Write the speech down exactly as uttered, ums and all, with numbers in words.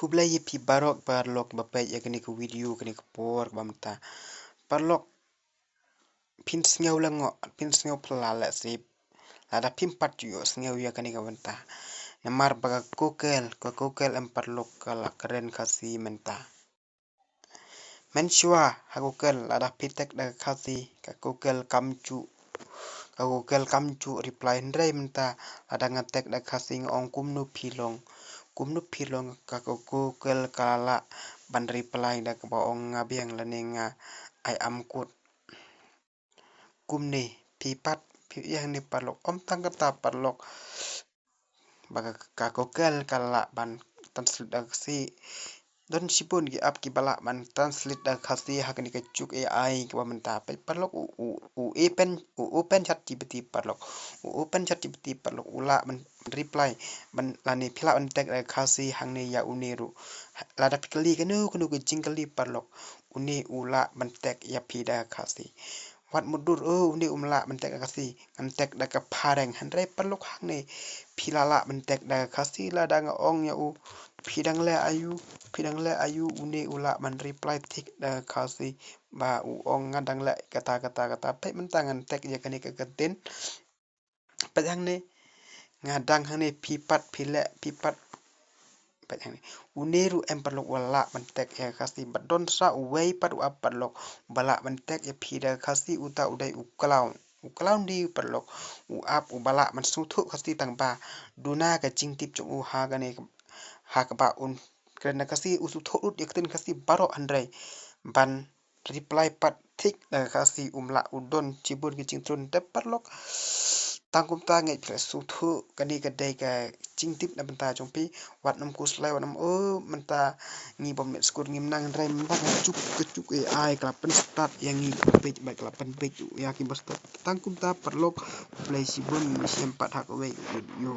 Khublei ïa phi baroh paralok ba peit ïa kane ka video kane ka por kaba mynta. Paralok, phin sngew lyngngoh, phin sngew phylla lehse lada phim pat ju ïohsngew ïa kane ka bynta. Namar ba ka Google, ka Google em paralok ka la kren Khasi mynta. Mynshuwa ha Google lada phi text da ka Khasi, ka Google kam ju, ka Google kam ju reply, hynrei mynta lada nga text da ka Khasi nga ong kumno phi long, kumno phi long, ka Google ka lah ban reply da kaba ong nga biang lane nga, "I am good." Kumne phi pat phi ïa hangne paralok, ym tang kata paralok, ba ka, ka Google ka lah ban translate da ka Khasi. Don shibun ki app kiba lah ban translate da ka Khasi ha kane ka juk A I kaba mynta. Peit paralok, u, u, u open, u open ChatGPT paralok. U open ChatGPT paralok, u lah ban reply, ban, lane phi lah ban text da ka Khasi hangne ïa une ruh. Lada phi kylli kano kano ka jingkylli paralok, une u lah ban text ïa phi da ka Khasi. Wat mutdur, oh, une um lah ban text da ka Khasi, ngan text da ka phareng. Hynrei paralok hangne phi la lah ban text da ka Khasi, lada nga ong ïa u, "Phi dang leh aïu, phi dang leh aïu?" une u lah ban reply thik da ka Khasi, ba u ong, "Nga dang leh kata kata kata." Peit mynta ngan text ïa kane ka ktien. Peit hangne, nga dang hangne, phi pat phi leh, phi pat. Peit hangne, une ruh em paralok uba lah ban text ïa ka Khasi. Bad don sa uwei pat u app paralok uba lah ban text ïa phi da ka Khasi, uta u dei u Claude. U Claude dei paralok u app uba lah ban sngewthuh Khasi tang ba duna ka jingtip jong u ha kane, ha kaba un kren da ka Khasi, u sngewthuh lut ïa ka ktien Khasi baroh, hynrei ban reply pat thik da ka Khasi um lah. U don shibun ki jingtrun te paralok. Tang kumta ngeit phi la sngewthuh, kane ka dei ka jingtip na bynta jong phi. Wat nym khuslai, wat nym, oh, mynta ngi bym leit skul ngim nang, hynrei mynta ka juk, ka juk A I ka la pynstad ïa ngi kiba peit bad ka la pynbeit ïa kiba stad. Tang kumta paralok, khublei shibun, ngin ïashem pat ha kawei ka video.